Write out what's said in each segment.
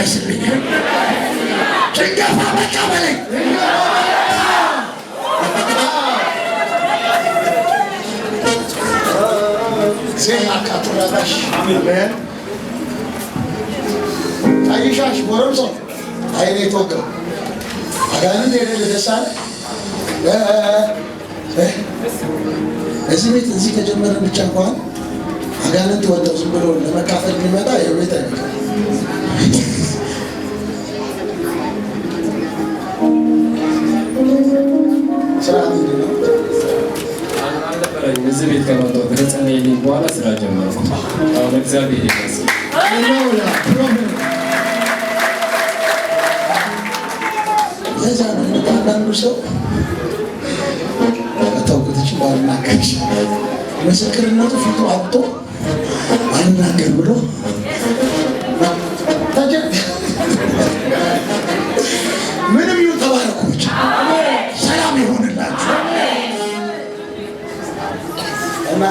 ይመለስልኛል። ጭንገፋ በቃ በለኝ። ዜና ካቱራባሽ አሜን። ቀይሻሽ ጎረምሶ አይኔ ተወጋ አጋንንት ሄደ ደስ አለ። እዚህ ቤት እዚህ ከጀመርን ብቻ እንኳን አጋንንት ወጥተው ዝም ብሎ ለመካፈል የሚመጣ ይኸው ቤት አይመጣም። ስራ ምንድን ነው? አልነበረኝም። እዚህ ቤት ከመጣሁ ከተጸለየልኝ በኋላ ስራ ጀመርኩ። አሁን እግዚአብሔር ይመስገን። ለዛ ነው አንዳንዱ ሰው ተውኩት እችን ባልናገር ምስክርነቱ ፊቱ አብጦ አልናገር ብሎ ምንም ይሁን ተባረኩ፣ ብቻ ሰላም ይሁንላችሁ እና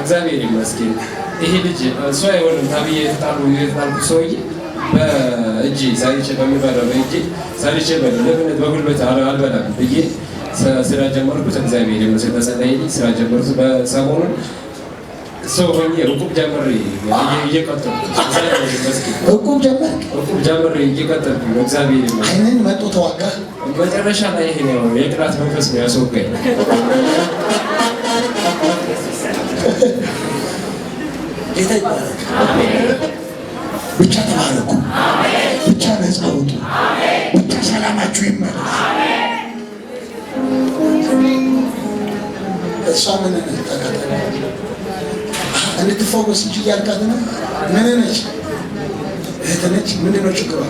እግዚአብሔር ይመስገን። ይሄ ልጅ እሱ አይሆንም ተብዬ የተጣልኩት ሰውዬ በእጄ ሰርቼ በሚበላው በእጄ ሰርቼ ለምን በጉልበት አልበላም ብዬ ስራ ጀመርኩት። እግዚአብሔር ይመስገን ተጸለየልኝ፣ ስራ ጀመርኩት። በሰሞኑን ሰው ሆኜ እቁብ ጀምሬ እየቀጠልኩ እግዚአብሔር ይመስገን። እቁብ ጀመርክ? እቁብ ጀምሬ እየቀጠልኩ ነው። እግዚአብሔር ይመስገን። አይንን መጦ ተዋጋ። መጨረሻ ላይ ይሄ ነው የቅናት መንፈስ ነው ያስወጋኝ። ጌታ ይባረክ። ብቻ ተባረኩ። ብቻ ነፃ ውጡ። ብቻ ሰላማችሁ ይመለስ። እሷ ምን ነች? ተከተለ እንድትፈወስ እንጂ እያልካት ነው። ምን ነች? እህት ነች። ምንድን ነው ችግሯ?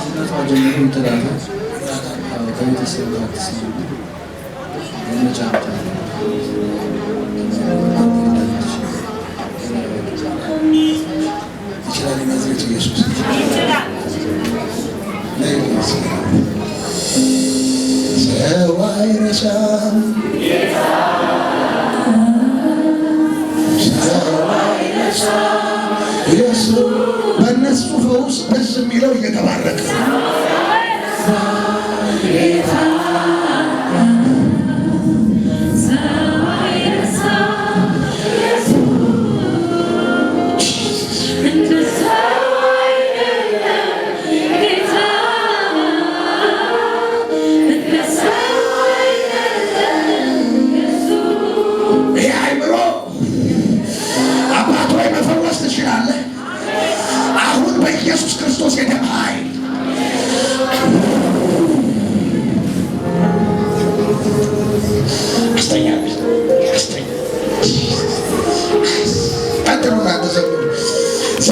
እናቷ ጀምሮ ይጠላታል። ከቤተሰብ ጋር አትስማማም። የመጫወታ ይችላል የናዝሬቱ ኢየሱስ። ሰው አይረሳም፣ ሰው አይረሳም። ኢየሱስ በእነሱ ፈውስ ደስ የሚለው እየተባረከ ይሄ አይምሮ አባት ሆይ መፈወስ ትችላለህ። አሁን በኢየሱስ ክርስቶስ የደም ኃይል አስተኛ አስተኛ። ቀጥሉና ተዘምሩ።